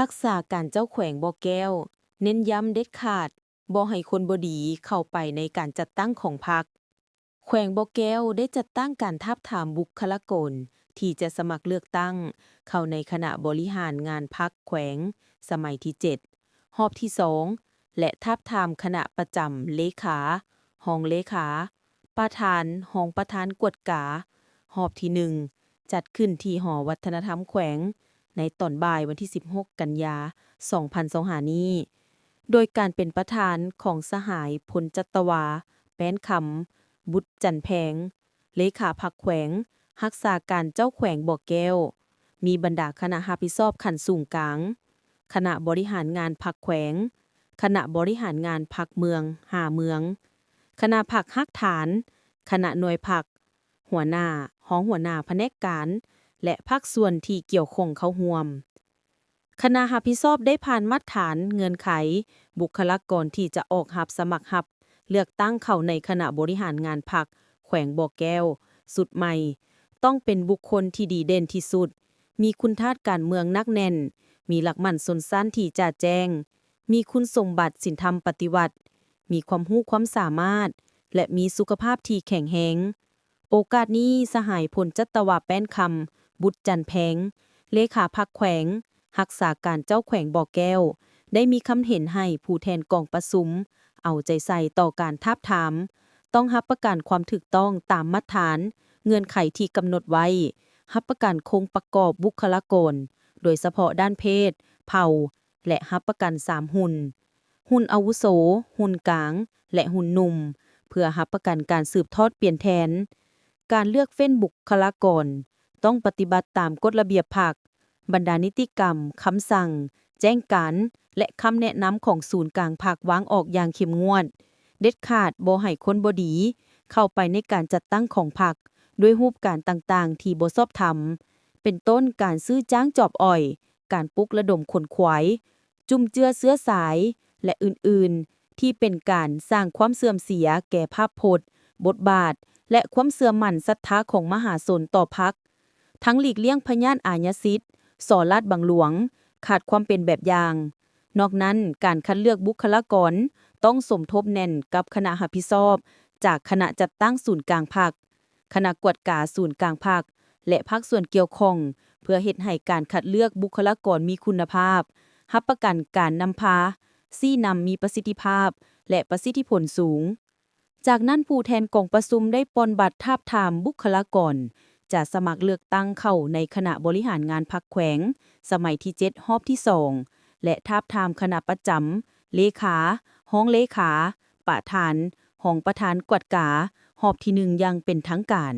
ຮັກສາການເຈົ້າແຂວງບໍ່ແກ້ວ ເນັ້ນຢ້ຳເດັດຂາດບໍ່ໃຫ້ຄົນບໍ່ດີເຂົ້າໄປໃນການຈັດຕັ້ງຂອງພັກ. ແຂວງບໍ່ແກ້ວໄດ້ຈັດຕັ້ງການທາບທາມບຸກຄະລາກອນທີ່ຈະສະໝັກເລືອກຕັ້ງເຂົ້າໃນຄະນະບໍລິຫານງານພັກແຂວງສະໄໝທີເຈັດ ຮອບທີສອງ ແລະ ທາບທາມຄະນະປະຈຳເລຂາ, ຮອງເລຂາ, ປະທານ, ຮອງປະທານກວດກາ ຮອບທີໜຶ່ງ ຈັດຂຶ້ນທີ່ຫໍວັດທະນະທຳແຂວງ ໃນຕອນບ່າຍວັນທີສິບຫົກ ກັນຍາ ສອງພັນຊາວຫ້ານີ້ ໂດຍການເປັນປະທານຂອງສະຫາຍ ພົນຈັດຕະວາ ແປ້ນຄຳ ບຸດຈັນແພງ ເລຂາພັກແຂວງ, ຮັກສາການເຈົ້າແຂວງບໍ່ແກ້ວ, ມີບັນດາຄະນະຮັບຜິດຊອບຂັ້ນສູງກາງ, ຄະນະບໍລິຫານງານພັກແຂວງ, ຄະນະບໍລິຫານງານພັກເມືອງ ຫ້າເມືອງ, ຄະນະພັກຮາກຖານ, ຄະນະໜ່ວຍພັກ, ຫົວໜ້າ, ຮອງຫົວໜ້າພະແນກການ ແລະ ພາກສ່ວນທີ່ກ່ຽວຂ້ອງເຂົ້າຮ່ວມ. ຄະນະຮັບຜິດຊອບໄດ້ຜ່ານມາດຖານເງື່ອນໄຂ ບຸກຄະລາກອນທີ່ຈະອອກຮັບສະໝັກຮັບເລືອກຕັ້ງເຂົ້າໃນຄະນະບໍລິຫານງານພັກແຂວງບໍ່ແກ້ວຊຸດໃໝ່ ຕ້ອງເປັນບຸກຄົນທີ່ດີເດັ່ນທີ່ສຸດ, ມີຄຸນທາດການເມືອງໜັກແໜ້ນ, ມີຫຼັກໝັ້ນຊົນຊັ້ນທີ່ຈະແຈ້ງ, ມີຄຸນສົມບັດສິນທຳປະຕິວັດ, ມີຄວາມຮູ້ຄວາມສາມາດ ແລະ ມີສຸຂະພາບທີ່ແຂງແຮງ. ໂອກາດນີ້ ສະຫາຍ ພົນຈັດຕະວາ ແປ້ນຄຳ ບຸດຈັນແພງ ເລຂາພັກແຂວງ, ຮັກສາການເຈົ້າແຂວງບໍ່ແກ້ວ ໄດ້ມີຄຳເຫັນໃຫ້ຜູ້ແທນກອງປະຊຸມເອົາໃຈໃສ່ຕໍ່ການທາບທາມ, ຕ້ອງຮັບປະກັນຄວາມຖືກຕ້ອງຕາມມາດຖານ, ເງື່ອນໄຂທີ່ກຳນົດໄວ້, ຮັບປະກັນໂຄງປະກອບບຸກຄະລາກອນ ໂດຍສະເພາະດ້ານເພດ, ເຜົ່າ ແລະ ຮັບປະກັນສາມຮຸ່ນ, ຮຸ່ນອາວຸໂສ, ຮຸ່ນກາງ ແລະ ຮຸ່ນໜຸ່ມ ເພື່ອຮັບປະກັນການສືບທອດປ່ຽນແທນ. ການເລືອກເຟ້ນບຸກຄະລາກອນ ຕ້ອງປະຕິບັດຕາມກົດລະບຽບພັກ, ບັນດານິຕິກຳ, ຄຳສັ່ງ, ແຈ້ງການ ແລະ ຄຳແນະນຳຂອງສູນກາງພັກວາງອອກຢ່າງເຂັ້ມງວດ, ເດັດຂາດບໍ່ໃຫ້ຄົນບໍ່ດີເຂົ້າໄປໃນການຈັດຕັ້ງຂອງພັກ ດ້ວຍຮູບການຕ່າງໆທີ່ບໍ່ຊອບທຳ, ເປັນຕົ້ນ ການຊື້ຈ້າງຈອບອອຍ, ການປຸກລະດົມຂົນຂວາຍ, ຈຸ້ມເຈື້ອເຊື້ອສາຍ ແລະ ອື່ນໆ ທີ່ເປັນການສ້າງຄວາມເສື່ອມເສຍແກ່ພາບພົດ, ບົດບາດ ແລະ ຄວາມເຊື່ອໝັ້ນສັດທາຂອງມະຫາຊົນຕໍ່ພັກ, ທັງຫຼີກລ່ຽງພະຍາດອາຍະສິດ, ສໍ້ລາດບັງຫຼວງ, ຂາດຄວາມເປັນແບບຢ່າງ. ນອກນັ້ນ, ການຄັດເລືອກບຸກຄະລາກອນຕ້ອງສົມທົບແໜ້ນກັບຄະນະຮັບຜິດຊອບຈາກຄະນະຈັດຕັ້ງສູນກາງພັກ, ຄະນະກວດກາສູນກາງພັກ ແລະ ພາກສ່ວນກ່ຽວຂ້ອງ ເພື່ອເຮັດໃຫ້ການຄັດເລືອກບຸກຄະລາກອນມີຄຸນນະພາບ, ຮັບປະກັນການນຳພາ, ຊີ້ນຳມີປະສິດທິພາບ ແລະ ປະສິດທິຜົນສູງ. ຈາກນັ້ນ, ຜູ້ແທນກອງປະຊຸມໄດ້ປ່ອນບັດທາບທາມບຸກຄະລາກອນ ຈະສະໝັກເລືອກຕັ້ງເຂົ້າໃນຄະນະບໍລິຫານງານພັກແຂວງ ສະໄໝທີເຈັດ ຮອບທີສອງ ແລະ ທາບທາມຄະນະປະຈຳ, ເລຂາ, ຮອງເລຂາ, ປະທານ, ຮອງປະທານກວດກາ ຮອບທີໜຶ່ງຢ່າງເປັນທາງການ.